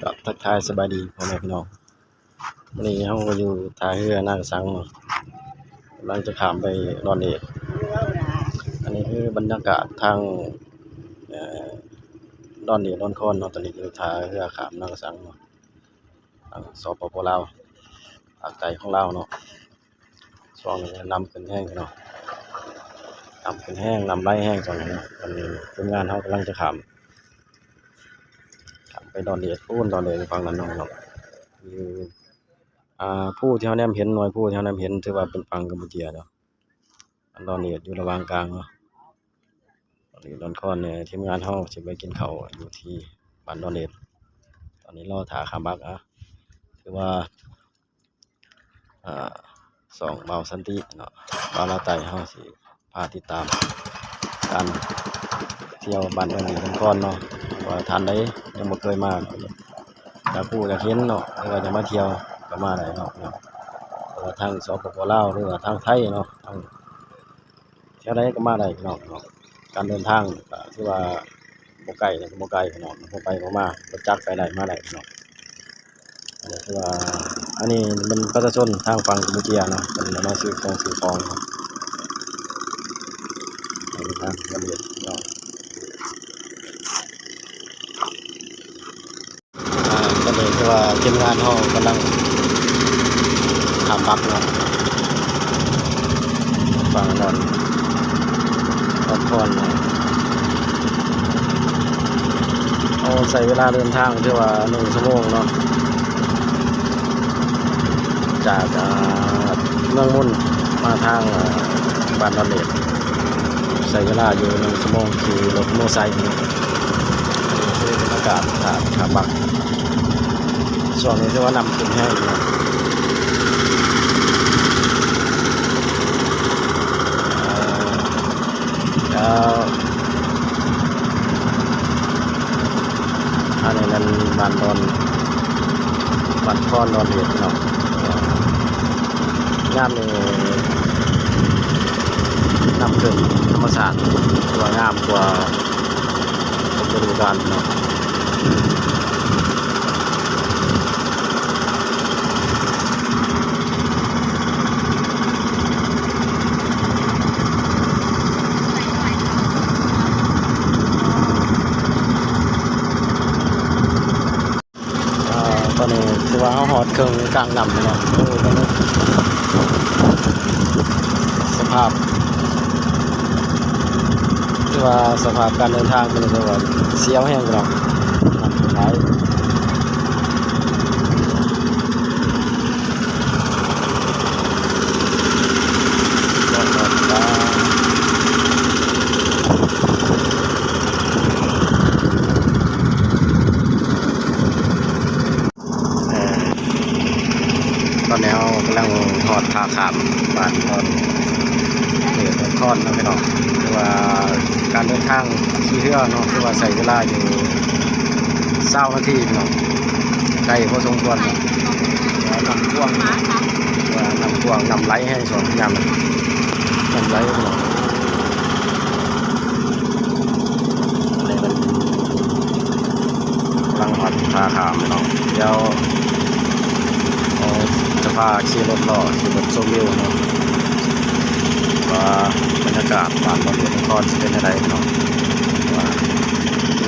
ກໍທັກທາຍສະບາຍດີພໍ່ແມ່ພີ່ນ້ອງ, ມື້ນີ້ເຮົາກໍຢູ່ທ່າເຮືອນາກະສັງເນາະ, ກຳລັງຈະຂ້າມໄປດອນເອດ. ອັນນີ້ຄືບັນຍາກາດທາງ ເອີ ດອນເອດ ດອນຄອນເນາະ, ຕອນນີ້ຢູ່ທ່າເຮືອຂ້າມນາກະສັງເນາະ, ທາງ ສປປ ລາວ ພາກໃຕ້ຂອງລາວເນາະ. ຊ່ວງນີ້ນ້ຳຂຶ້ນແຮງເນາະ, ນ້ຳຂຶ້ນແຮງ ນ້ຳໄຫຼແຮງຊ່ວງນີ້ເນາະ. ຕອນນີ້ທີມງານເຮົາກຳລັງຈະຂ້າມ ຂ້າມໄປດອນເອດ ພຸ້ນ ດອນເອດຢູ່ຝັ່ງນັ້ນເນາະ. ຢູ່ ອ່າ ພູທີ່ເຮົາແນມເຫັນ ໜ່ວຍພູທີ່ເຮົາແນມເຫັນ ຖືວ່າເປັນຝັ່ງກຳປູເຈຍເນາະ, ອັນດອນເອດຢູ່ລະຫວ່າງກາງເນາະ. ຕອນນີ້ດອນຄອນນີ້ ທີມງານເຮົາຊິໄປກິນເຂົ້າຢູ່ທີ່ບ້ານດອນເອດ, ຕອນນີ້ລໍຖ້າຂ້າມບັກ. ອາ ຖືວ່າ ອ່າ ຊ່ອງບ່າວສັນຕິເນາະ, ບ່າວລາວໃຕ້ ເຮົາຊິພາຕິດຕາມການທ່ຽວບ້ານດອນເອດ ນະຄອນເນາະ, ວ່າທ່ານໃດຍັງບໍ່ເຄີຍມາ ຢາກຮູ້ຢາກເຫັນເນາະ ຫຼືວ່າຢາກມາທ່ຽວກໍມາໄດ້ເນາະ. ເພາະວ່າທາງ ສປປ ລາວ ຫຼືວ່າທາງໄທເນາະ ທາງ ແຖວໃດກໍມາໄດ້ພີ່ນ້ອງເນາະ. ການເດີນທາງກໍຖືວ່າບໍ່ໄກ ກໍບໍ່ໄກພີ່ນ້ອງ, ບໍ່ໄປບໍ່ມາ ລົດຈັກໄປໄດ້ມາໄດ້ພີ່ນ້ອງ. ອັນນີ້ຄືວ່າ ອັນນີ້ແມ່ນປະຊາຊົນທາງຝັ່ງກຳປູເຈຍເນາະ, ເພິ່ນມາຊື້ຂອງຊື້ຂອງເນາະ. ອັນນີ້ທາງກຳປູເຈຍເນາະ. ອ່າ ຕອນນີ້ຄືວ່າທີມງານເຮົາກຳລັງຂ້າມບັກເນາະ, ຝັ່ງດອນ ດອນຄອນເນາະ. ໂອ້ ໃຊ້ເວລາເດີນທາງຖືວ່າໜຶ່ງຊົ່ວໂມງເນາະ, ຈາກ ອ່າ ເມືອງມຸນມາທາງ ອ່າ ບ້ານດອນເອດ ໃຊ້ເວລາຢູ່ໜຶ່ງຊົ່ວໂມງ ຂີ່ລົດມໍເຕີໄຊເນາະ. ອັນນີ້ຄືບັນຍາກາດທ່າຂ້າມບັກ ຊ່ວງນີ້ຖືວ່ານ້ຳຂຶ້ນແຮງເນາະ. ເອີ ແລ້ວ ອັນນີ້ແມ່ນບ້ານດອນ ບ້ານຄອນດອນເອດເນາະ. ຍາມນີ້ນ້ຳຂຶ້ນທຳມະຊາດ ຖືວ່າງາມກວ່າທຸກລະດູການເນາະ. ອ່າ ຕອນນີ້ຖືວ່າເຮົາຮອດເຄິ່ງກາງນ້ຳແລ້ວເນາະ. ໂອ້ ຕອນນີ້ສະພາບ ຖືວ່າສະພາບການເດີນທາງມື້ນີ້ຖືວ່າສຽວແຮງເນາະ, ນ້ຳຫຼາຍ. ເອີ ຕອນນີ້ເຮົາກຳລັງຮອດທ່າຂ້າມບ້ານດອນເອດ ນະຄອນເນາະພີ່ນ້ອງ. ຄືວ່າການເດີນທາງຂີ່ເຮືອເນາະ ຄືວ່າໃຊ້ເວລາຢູ່ຊາວນາທີພີ່ນ້ອງ, ໄກພໍສົມຄວນເນາະ. ວ່ານ້ຳກວ້າງ ວ່ານ້ຳກວ້າງ ນ້ຳໄຫຼແຮງຊ່ວງຍາມນັ້ນ ນ້ຳໄຫຼພີ່ນ້ອງ. ອັນນີ້ເພິ່ນກຳລັງຮອດທ່າຂ້າມເນາະ, ດຽວ ເອີ ຈະພາຂີ່ລົດເລາະ ຂີ່ລົດຊົມວິວເນາະ ວ່າບັນຍາກາດບ້ານດອນເອດ ນະຄອນຊິເປັນແນວໃດເນາະ. ວ່າ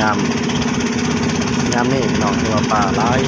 ຍາມ ຍາມນີ້ເນາະ ຄືວ່າປາຫຼາຍ.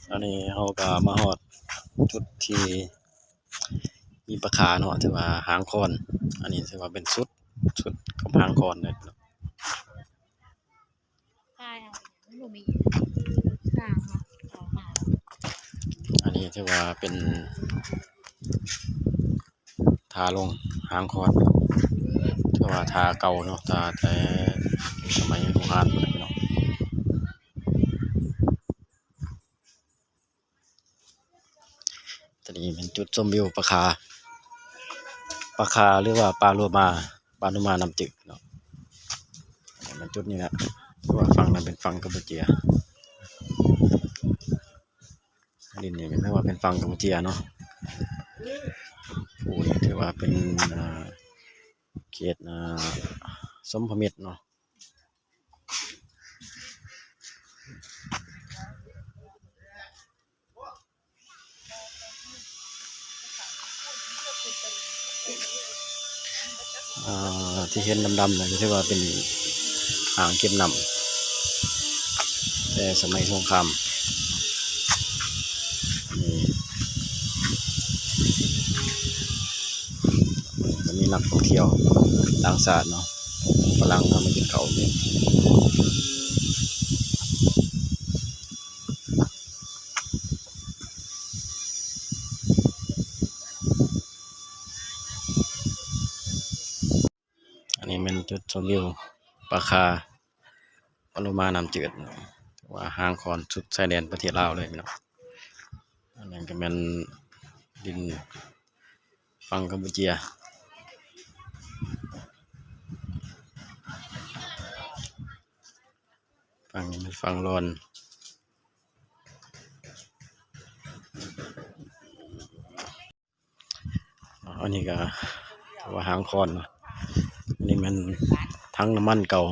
ຕອນນີ້ເຮົາກໍມາຮອດຈຸດທີ່ມີປາຄາເນາະ ຖືວ່າຫາງຄອນ. ອັນນີ້ຖືວ່າເປັນສຸດ ສຸດກັບຫາງຄອນເລີຍເນາະ. ອັນນີ້ຖືວ່າເປັນທ່າລົງຫາງຄອນ ຖືວ່າທ່າເກົ່າເນາະ ທ່າແຕ່ສະໄໝບູຮານພຸ້ນແຫຼະເນາະ. ຕົວນີ້ແມ່ນຈຸດຊົມວິວປາຄາ ປາຄາ ຫຼືວ່າປາໂລມາ ປາໂລມານ້ຳຈືດເນາະ. ແມ່ນຈຸດນີ້ແຫຼະ ເພາະວ່າຝັ່ງນັ້ນເປັນຝັ່ງກຳປູເຈຍ ດິນນີ້ແມ່ນວ່າເປັນຝັ່ງກຳປູເຈຍເນາະ. ຜູ້ນີ້ຖືວ່າເປັນ ອ່າ ເຂດ ອ່າ ສົມພະມິດເນາະ. ອ່າ ທີ່ເຫັນດຳໆ ນັ້ນກໍຖືວ່າເປັນອ່າງເກັບນ້ຳແຕ່ສະໄໝສົງຄາມ. ນີ້ ກໍມີນັກທ່ອງທ່ຽວຕ່າງຊາດເນາະ ຝຣັ່ງເຂົາມາກິນເຂົ້າຢູ່. ອັນນີ້ແມ່ນຈຸດຊົມວິວປາຄາ ປາໂລມານ້ຳຈືດ ຫຼືວ່າຫາງຄອນສຸດຊາຍແດນປະເທດລາວເລີຍເນາະ. ອັນນັ້ນກໍແມ່ນດິນຝັ່ງກຳປູເຈຍ ຝັ່ງນີ້ແມ່ນຝັ່ງລອນ. ອັນນີ້ກໍວ່າຫາງຄອນເນາະ. ອັນນີ້ແມ່ນຖັງນ້ຳມັນເກົ່າ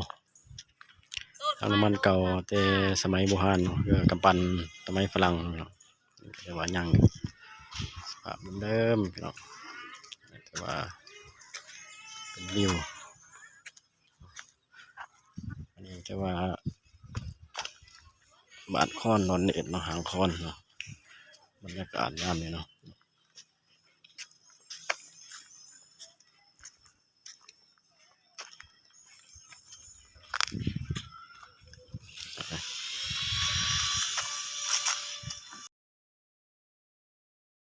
ຖັງນ້ຳມັນເກົ່າແຕ່ສະໄໝບູຮານເນາະ ຄືກຳປັ່ນສະໄໝຝຣັ່ງເນາະ. ເອີ້ນວ່າຍັງສະພາບເດີມໆ ພີ່ນ້ອງ ແຕ່ວ່າເປັນວິວ. ອັນນີ້ຖືວ່າບ້ານຄອນດອນເອດເນາະ ຫາງຄອນເນາະ ບັນຍາກາດຍາມນີ້ເນາະ.